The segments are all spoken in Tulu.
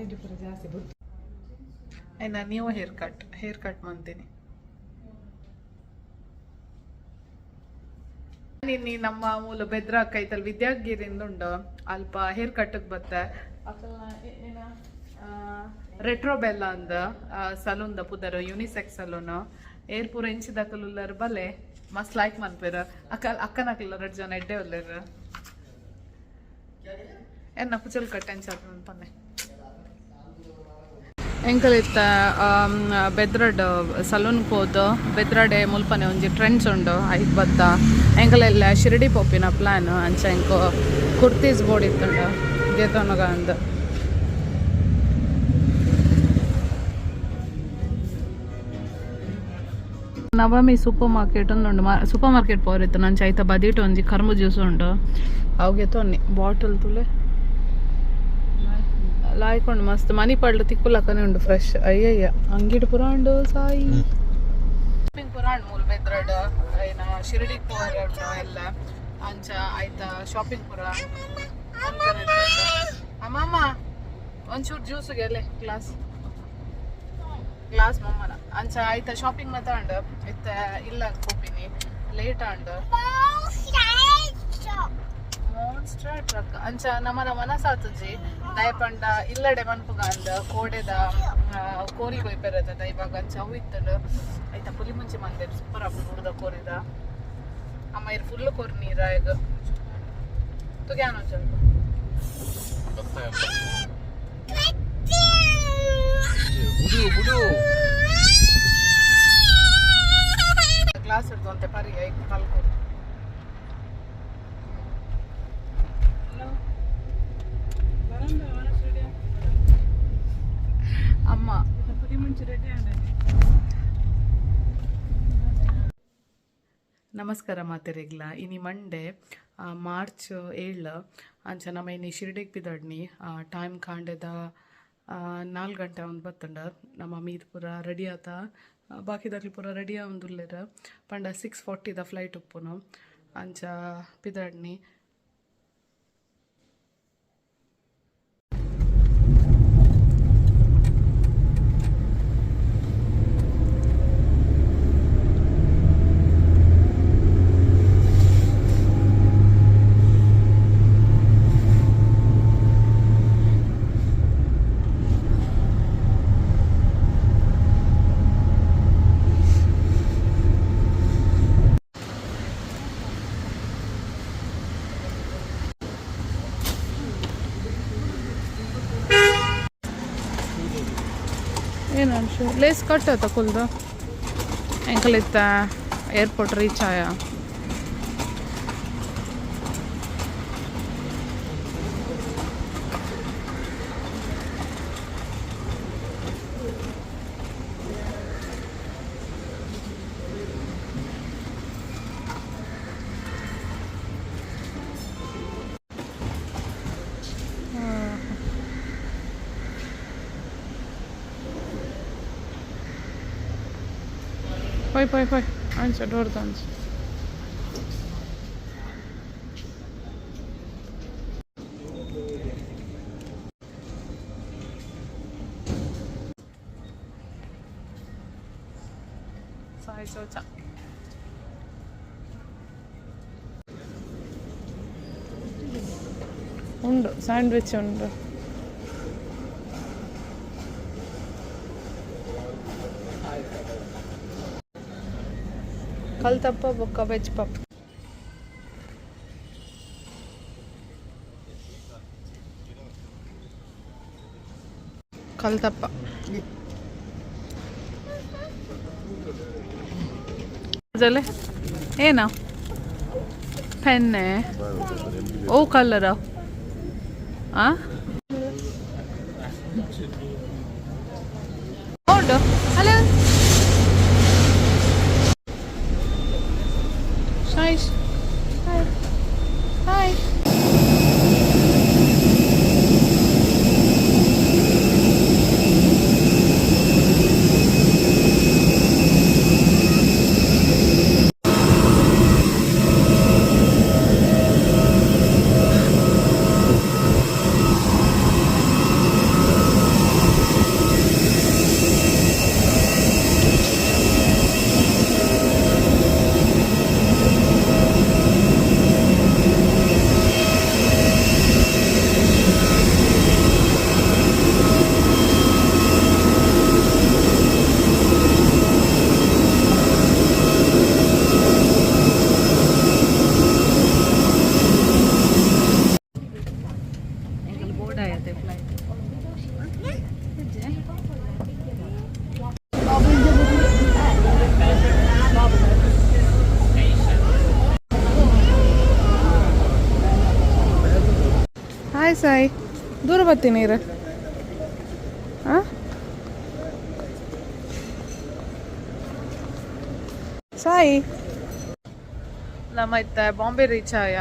ಕ್ವಾಲಿಟಿ ಪೂರ ಜಾಸ್ತಿ ಬುಡ್. ಐನ ನ್ಯೂ ಹೇರ್ ಕಟ್, ಹೇರ್ ಕಟ್ ಮಂತೀನಿ. ನಿನ್ನೆ ನಮ್ಮ ಮೂಲ ಬೆದ್ರ ಕೈತಲ್ ವಿದ್ಯಾಗಿರಿಂದ ಉಂಡು, ಅಲ್ಪ ಹೇರ್ ಕಟ್ಟಕ್ ಬತ್ತೆ. ಅಕಲ್ನ ಏನ ರೆಟ್ರೋ ಬೆಲ್ಲ ಅಂದ ಸಲೂನ್ ದ ಪುದರ್, ಯುನಿಸೆಕ್ಸ್ ಸಲೂನ್. ಏರ್ ಪೂರ ಇಂಚಿದಕಲ್ ಉಲ್ಲರ್ ಬಲೆ, ಮಸ್ತ್ ಲೈಕ್ ಮನ್ಪೆರ್. ಅಕ್ಕ ಅಕ್ಕನಕಲ್ ರಡ್ಡ್ ಜನ ಎಡ್ಡೆ ಉಲ್ಲೆರ್. ಎನ್ನ ಕುಚಲ್ ಕಟ್ ಎಂಚ ಪನ್ನೆ. ಎಂಕಲ್ ಇತ್ತ ಬೆದ್ರಡ್ ಸಲೂನ್ ಪೋದು, ಬೆದ್ರಡೆ ಮುಲ್ಪನೆ ಒಂಜಿ ಟ್ರೆಂಡ್ಸ್ ಉಂಡು, ಐಕ್ ಬತ್ತ. ಎಂಕಲೆಲ್ಲ ಶಿರಡಿ ಪೋಪಿನ ಪ್ಲಾನ್. ಅಂಚ ಎಂಕು ಕುರ್ತೀಸ್ ಬೋಡಿತ್ತುಂಡು, ಗೆತೊನಗ ಅಂದ್. ನವಮಿ ಸೂಪರ್ ಮಾರ್ಕೆಟ್ ಉಂಡು. ಸೂಪರ್ ಮಾರ್ಕೆಟ್ ಪೋರಿತ್ತು ನಂಚ. ಐತ ಬದಿಟ್ ಒಂಜಿ ಕರ್ಮು ಜ್ಯೂಸ್ ಉಂಡು, ಅವು ತೊನ್ನಿ. ಬಾಟಲ್ ತುಲೆ, ಲಾಯ್ಕೊಂಡು ಮಸ್ತ್ ಮನಿ ಪಡ್ಲು ತಿಕ್ಕುಲಕ್ಕನೆ ಉಂಡು ಫ್ರೆಶ್. ಅಯ್ಯಯ್ಯ, ಅಂಗಿಡ್ ಪುರ ಉಂಡು. ಸಾಯಿ ಶಾಪಿಂಗ್ ಪುರ ಉಂಡು ಮೂಲು ಬೆದ್ರಡ್. ಏನ ಶಿರಡಿ ಪೋರ ಉಂಡು ಎಲ್ಲ. ಅಂಚ ಆಯ್ತಾ ಶಾಪಿಂಗ್ ಪುರ. ಅಮ್ಮಮ್ಮ, ಒಂಚೂರು ಜ್ಯೂಸ್ ಗೆಲೆ, ಗ್ಲಾಸ್ ಗ್ಲಾಸ್ ಮಮ್ಮನ. ಅಂಚ ಆಯ್ತಾ ಶಾಪಿಂಗ್ ಮಾತ ಉಂಡು. ಇತ್ತ ಇಲ್ಲ ಪೋಪಿನಿ, ಲೇಟ್ ಆಂಡ್. Monster truck. ಅಂಚ ನಮನ ಮನಸಾತುಜಿ, ದಯಪಂಡ ಇಲ್ಲಡೆ ಮನ್ಪುಗ ಅಂದ್. ಕೋಡೆದ ಕೋರಿ ಕೊಯ್ಪೆರದ ಇವಾಗ. ಅಂಚ ಅವು ಇತ್ತುಂಡು. ಆಯ್ತಾ ಪುಲಿ ಮುಂಚೆ ಮಂದೆರ್, ಸೂಪರ್ ಆಪುಂಡು ಹುಡುದ ಕೋರಿದ. ಅಮ್ಮ ಇರ್ ಫುಲ್ ಕೊರ್ ನೀರ ಈಗ ತುಗ್ಯಾನ ಒಂಚೂರು. ಬುಡು ಬುಡು. ಗ್ಲಾಸ್ ಹಿಡ್ದು ಅಂತೆ ಪರಿ ಐಕ್ ಕಲ್ಕೊ. ಅಮ್ಮ. ಪುರಿ ಮುಂಚೆ ರೆಡಿ. ನಮಸ್ಕಾರ ಮಾತೆರೆಗ್ಲ. ಇನಿ ಮಂಡೆ, ಮಾರ್ಚ್ 7. ಅಂಚ ನಮ್ಮ ಇನಿ ಶಿರ್ಡಿಗ್ ಪಿದಡ್ನಿ. ಟೈಮ್ ಕಾಂಡೆದ 4 ಗಂಟೆ ಒಂದು ಬತ್ತಂಡ. ನಮ್ಮ ಮೀದ್ ಪೂರ ರೆಡಿ ಆತ, ಬಾಕಿದಕ್ಲು ಪೂರ ರೆಡಿ ಆವೊಂದುಲ್ಲೆರ್. ಪಂಡ 6:40ದ ಫ್ಲೈಟ್ ಉಪ್ಪುನು. ಅಂಚ ಪಿದಡ್ನಿ. ಏನು ಅನ್ಸು ಲೇಸ್ ಕಟ್ ಆತ ಕುಲ್ದು. ಎಂಕಲ್ ಇತ್ತ ಏರ್ಪೋರ್ಟ್ ರೀಚ್ ಆಯ. ಪೋಯ್ ಪೋಯ್ ಪೋಯ್, ಅಂಚ ಡೋರ್ದ ಅಂಚ. ಸಾಯಿ ಚೋಚ ಉಂಡು, ಸ್ಯಾಂಡ್ವಿಚ್ ಉಂಡು. ಕಲ್ತಪ್ಪ ಬೊಕ್ಕ ವೆಜ್ ಪಪ್. ಕಲ್ತಪ್ಪ ಜಲೆ ಏನ ಪೆನ್ನೆ ಓ ಕಲರ ಆ ಉಂಟು. ಹಲೋ ಶಾಯಿಶ್, ಹಾಯ್ ಹಾಯ್. ಹಾಯ್ ಸಾಯಿ, ದೂರ ಬರ್ತೀನಿ ಇರ. ಹಾಂ ಸಾಯಿ, ನಮ್ಮ ಇತ್ತೆ ಬಾಂಬೆ ರೀಚ್ ಆಯ.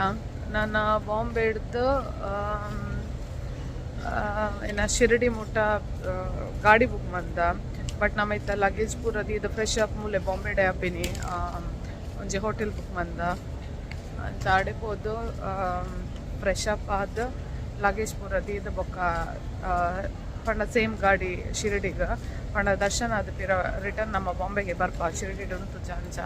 ನಾನು ಬಾಂಬೆ ಹಿಡ್ದು ಏನ ಶಿರಡಿ ಮುಟ್ಟ ಗಾಡಿ ಬುಕ್ ಮಂದ. ಬಟ್ ನಮ್ಮ ಇತ್ತ ಲಗೇಜ್ ಪೂರ ಇದು ಫ್ರೆಶ್ ಅಪ್ ಮೂಲೆ ಬಾಂಬೆ ಡೇ ಆಪಿನಿ. ಒಂಜಿ ಹೋಟೆಲ್ ಬುಕ್ ಮಂದ. ಅಂಚ ಆಡೆ ಪೋದು ಫ್ರೆಶ್ ಅಪ್ ಆದ್ ಲಗೇಜ್ ಪೂರ ದೀದ್ ಬೊಕ್ಕ ಪಂಡ ಸೇಮ್ ಗಾಡಿ ಶಿರಡಿಗೆ. ಪಂಡ ದರ್ಶನ ಆದ್ ಪಿರ ರಿಟರ್ನ್ ನಮ್ಮ ಬಾಂಬೆಗೆ ಬರ್ಪ. ಶಿರಡಿ ಉಂತುಜ ಅಂಚ.